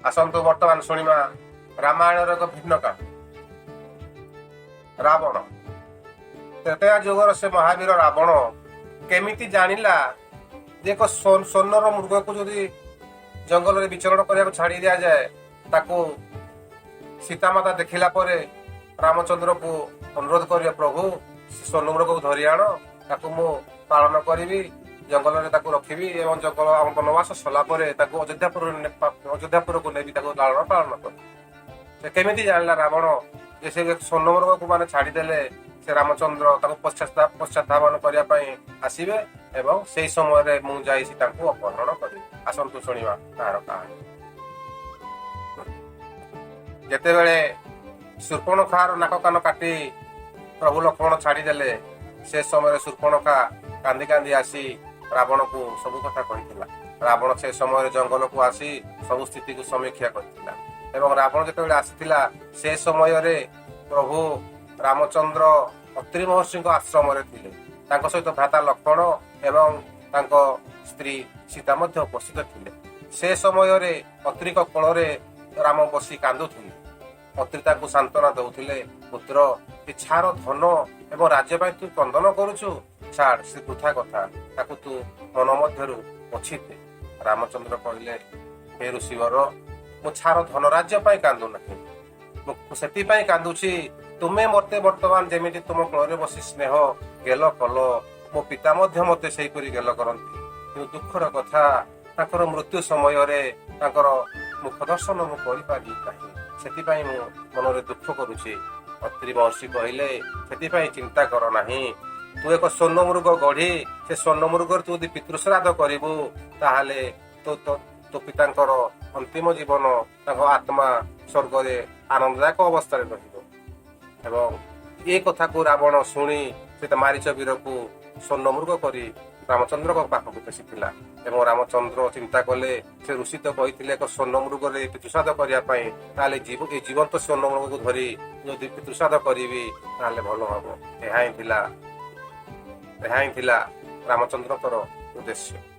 ଆସନ୍ତୁ ବର୍ତ୍ତମାନ ଶୁଣିବା ରାମାୟଣର ଏକ ଭିନ୍ନ କାହାଣୀ। ରାବଣ। ତ୍ରେତୟା ଯୁଗର ସେ ମହାବୀର ରାବଣ କେମିତି ଜାଣିଲା ଯେ ଏକ ସ୍ୱର୍ଣ୍ଣର ମୃଗକୁ ଯଦି ଜଙ୍ଗଲରେ ବିଚରଣ କରିବାକୁ ଛାଡି ଦିଆଯାଏ, ତାକୁ ସୀତାମାତା ଦେଖିଲା ପରେ ରାମଚନ୍ଦ୍ରକୁ ଅନୁରୋଧ କରିବେ, "ପ୍ରଭୁ, ସେ ସ୍ୱର୍ଣ୍ଣ ମୃଗକୁ ଧରି ଆଣ, ତାକୁ ମୁଁ ପାଳନ କରିବି, ଜଙ୍ଗଲରେ ତାକୁ ରଖିବି ଏବଂ ଜଙ୍ଗଲ ଆମ ବନବାସ ସରିଲା ପରେ ତାକୁ ଅଯୋଧ୍ୟାପୁରକୁ ନେବି, ତାକୁ ଲାଳନ ପାଳନ କରିବି।" ସେ କେମିତି ଜାଣିଲା ରାବଣ ଯେ ସେ ସ୍ୱର୍ଣ୍ଣ ମୃଗକୁ ମାନେ ଛାଡ଼ିଦେଲେ ସେ ରାମଚନ୍ଦ୍ର ତାକୁ ପଶ୍ଚାତାପନ କରିବା ପାଇଁ ଆସିବେ ଏବଂ ସେଇ ସମୟରେ ମୁଁ ଯାଇ ସୀତାଙ୍କୁ ଅପହରଣ କରିବି? ଆସନ୍ତୁ ଶୁଣିବା ତାହାର କାହାଣୀ। ଯେତେବେଳେ ସୂର୍ପଣଖାର ନାକ କାନ କାଟି ପ୍ରଭୁ ଲକ୍ଷ୍ମଣ ଛାଡ଼ିଦେଲେ, ସେ ସମୟରେ ସୂର୍ପଣଖା କାନ୍ଦି କାନ୍ଦି ଆସି ରାବଣକୁ ସବୁ କଥା କହିଥିଲା। ରାବଣ ସେ ସମୟରେ ଜଙ୍ଗଲକୁ ଆସି ସବୁ ସ୍ଥିତିକୁ ସମୀକ୍ଷା କରିଥିଲା ଏବଂ ରାବଣ ଯେତେବେଳେ ଆସିଥିଲା, ସେ ସମୟରେ ପ୍ରଭୁ ରାମଚନ୍ଦ୍ର ଅତ୍ରି ମହର୍ଷିଙ୍କ ଆଶ୍ରମରେ ଥିଲେ। ତାଙ୍କ ସହିତ ଭ୍ରାତା ଲକ୍ଷ୍ମଣ ଏବଂ ତାଙ୍କ ସ୍ତ୍ରୀ ସୀତା ମଧ୍ୟ ଉପସ୍ଥିତ ଥିଲେ। ସେ ସମୟରେ ଅତ୍ରିଙ୍କ କୋଳରେ ରାମ ବସି କାନ୍ଦୁଥିଲେ। ଅତ୍ରି ତାଙ୍କୁ ସାନ୍ତ୍ୱନା ଦଉଥିଲେ, "ପୁତ୍ର, ଏ ଛାର ଧନ ଏବଂ ରାଜ୍ୟ ପାଇଁ ତୁ କ୍ରନ୍ଦନ କରୁଛୁ। ଛାଡ ସେ ବୃଥା କଥା, ତାକୁ ତୁ ମନ ମଧ୍ୟରୁ ପୋଛିଦେ।" ରାମଚନ୍ଦ୍ର କହିଲେ, "ହେ ଋଷିବର, ମୁଁ ଛାର ଧନ ରାଜ୍ୟ ପାଇଁ କାନ୍ଦୁ ନାହିଁ। ମୁଁ ସେଥିପାଇଁ କାନ୍ଦୁଛି, ତୁମେ ମତେ ବର୍ତ୍ତମାନ ଯେମିତି ତୁମ କୋଳରେ ବସି ସ୍ନେହ ଗେଲ କଲ, ମୋ ପିତା ମଧ୍ୟ ମତେ ସେହିପରି ଗେଲ କରନ୍ତି। କିନ୍ତୁ ଦୁଃଖର କଥା, ତାଙ୍କର ମୃତ୍ୟୁ ସମୟରେ ତାଙ୍କର ମୁଖ ଦର୍ଶନ ମୁଁ କରିପାରିଲି ନାହିଁ। ସେଥିପାଇଁ ମୁଁ ମନରେ ଦୁଃଖ କରୁଛି।" ଅତ୍ରି ମହର୍ଷି କହିଲେ, "ସେଥିପାଇଁ ଚିନ୍ତା କର ନାହିଁ। ତୁ ଏକ ସ୍ୱର୍ଣ୍ଣ ମୃଗ ଗଢି ସେ ସ୍ୱର୍ଣ୍ଣ ମୃଗରେ ତୁ ଯଦି ପିତୃଶ୍ରାଦ୍ଧ କରିବୁ, ତାହେଲେ ତୋ ତୋ ତୋ ପିତାଙ୍କର ଅନ୍ତିମ ଜୀବନ, ତାଙ୍କ ଆତ୍ମା ସ୍ୱର୍ଗରେ ଆନନ୍ଦଦାୟକ ଅବସ୍ଥାରେ ରହିବ।" ଏବଂ ଏ କଥାକୁ ରାବଣ ଶୁଣି ସେ ତା ମାରିଚ ବୀରକୁ ସ୍ୱର୍ଣ୍ଣ ମୃଗ କରି ରାମଚନ୍ଦ୍ରଙ୍କ ପାଖକୁ ପେଶିଥିଲା ଏବଂ ରାମଚନ୍ଦ୍ର ଚିନ୍ତା କଲେ, ସେ ଋଷି ତ କହିଥିଲେ ଏକ ସ୍ୱର୍ଣ୍ଣ ମୃଗରେ ପିତୃଶ୍ରାଦ୍ଧ କରିବା ପାଇଁ, ତାହେଲେ ଏ ଜୀବନ୍ତ ସ୍ୱର୍ଣ୍ଣ ମୃଗକୁ ଧରି ଯଦି ପିତୃଶ୍ରାଦ୍ଧ କରିବି, ତାହେଲେ ଭଲ ହବ। ଏହା ହିଁ ଥିଲା ରାମଚନ୍ଦ୍ରଙ୍କର ଉଦ୍ଦେଶ୍ୟ।